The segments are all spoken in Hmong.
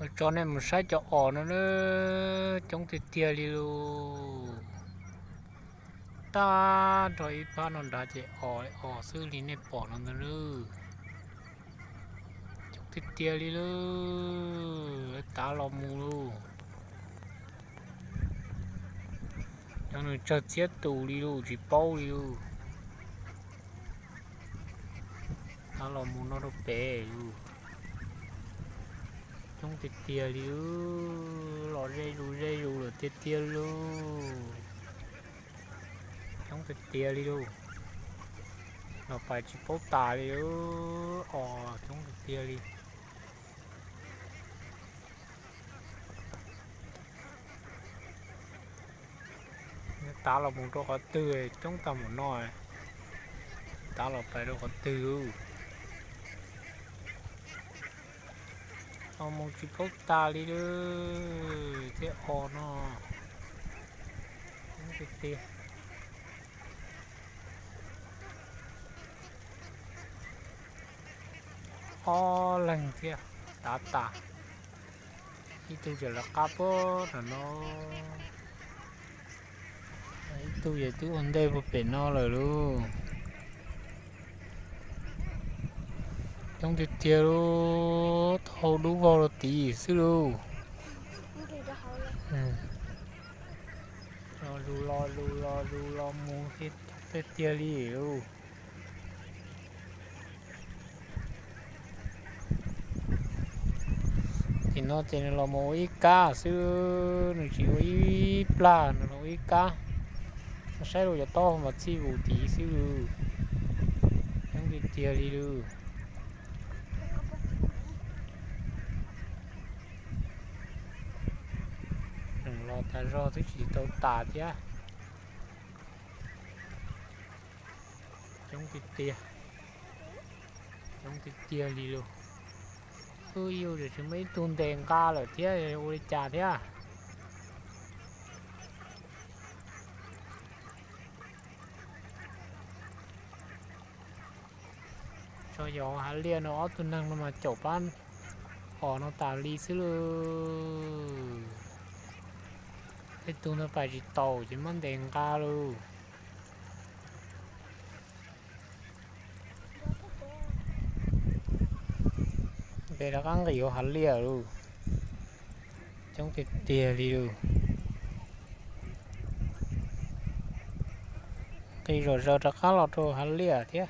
Tso nej mus saib cov os no na, coob tiag tiag li lauj. Tag nrho ib phab no nrad ces os os xwb li nej pom no ntag lauj. Coob tiag tiag li lauj, tav los mus lauj. Cov nws tsawg txhiab tus li lauj, tsis paub li lauj. Tav los mus no rau pem lauj. Coob tiag tiag li, los ze zus ze zus lawm tiag tiag lauj. Coob tiag tiag li lauj. Los pais tsis paub tas li, os coob tiag tiag li. Tav los mus rau qhov twg coob tag mus no, tav los pais rau qhov twg. Los mus tsis paub tas li lauj, tej os no. Tiag tiag. Ob leeg thiab, tav tas. Ib tug tseem lawv qab puag nram no, ib tug ces twb ua ntej puag pem no lawm lauj. Coob tiag tiag lauj, tau dub vog los tid xwb lauj. Los zus los zus los zus los mus tiag tiag li lauj. Tim no ces nws los mus ua ib kab xwb, nws tsis ua ib plag, nws los ua ib kab. Saib rau cov taub hau mas txij vus tid xwb lauj. Coob tiag tiag li lauj. Los tas zog twb tsis tau tas thiab. Coob tiag tiag, coob tiag tiag li lauj. Wb yug tsis muaj ib tug ntes nqa lawm thiab, ua li cas thiab. Tso yog hav liaj no ob tug neeg no mas caum pab os no tas li xwb lauj. Tej tug ntawd pais tsis taus ces muab ntes nqa lauj. Nqis rov qab nqis hauv hav liaj lauj. Coob tiag tiag li lauj. Nqis zom zaws rov qab los rau hav liaj thiab.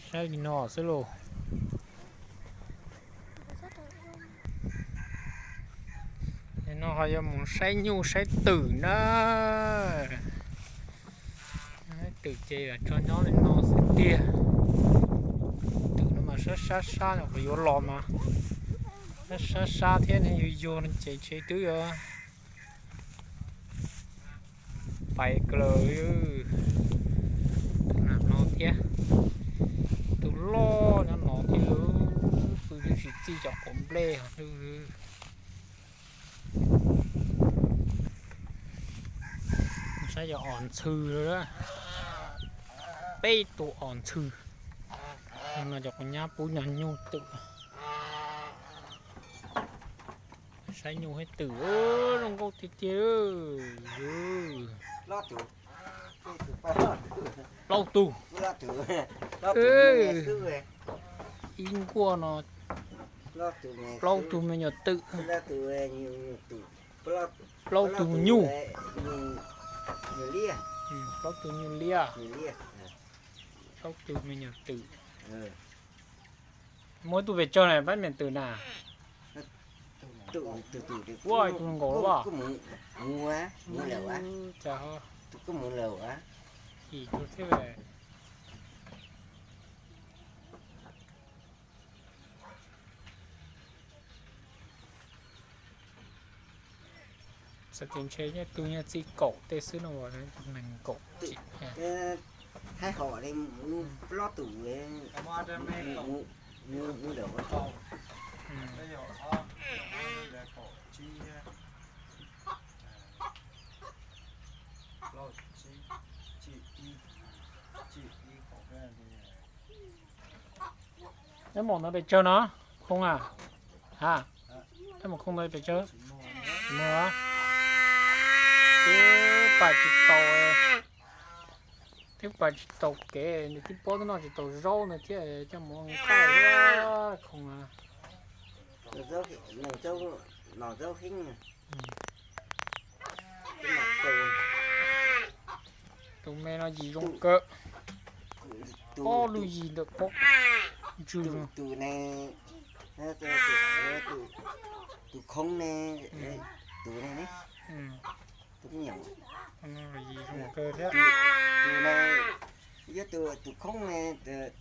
Saib li no xwb lauj. No ho yuav mus saib nyuj saib twm na. Twm ces tso nyob li no xwb tiag. Twm no mas sab sab sab, qhov yuav los mas sab sab sab thiab, yuag yuag no ces ntshe twb yuav pais kaws. Tus no thiab, tus loj nyob no thiab lauj, pw twb tsis txij cov quav nplej os. Saib cov os ntxhw lawm, peb tus os ntxhw. No cov quav nyab pub nyuj twm. Saib nyuj saib twm zoo nkauj tiag tiag. Plaub tug. Ib nkuaj no plaub tug me nyuam twm. Plaub tug nyuj. Plaub tug nyuj liab. Plaub tug me nyuam twm. Muab ib tug pes tsawg na, pab me twm na? Ua ib tug nkaus los. Cas ho, tus koj mus lawm thiab. Xav tias ntshe nyob tus nyob txij kaum tej xwb no, nees nkaum tsis. Thaib hom li, plaub tus, mus lawm. Peb mus no pes tsawg no? Khoo a? Ha, peb mus khoo no pes tsawg? Mus, twb pais tsis tau, twb pais tsis tau kev, nws twb paub twb noj tsis tau zaub no thiab coj mus ua nqaij thiab khoo a. Los zaub heeb. Tus me no yim zoo kawg. Ob lub yim ntawm pob ntswg. Tus ne, tus khoob ne, tus ne, tus me nyuam, yim zoo kawg thiab. Tus ne, yog tus, tus khoob ne, tus,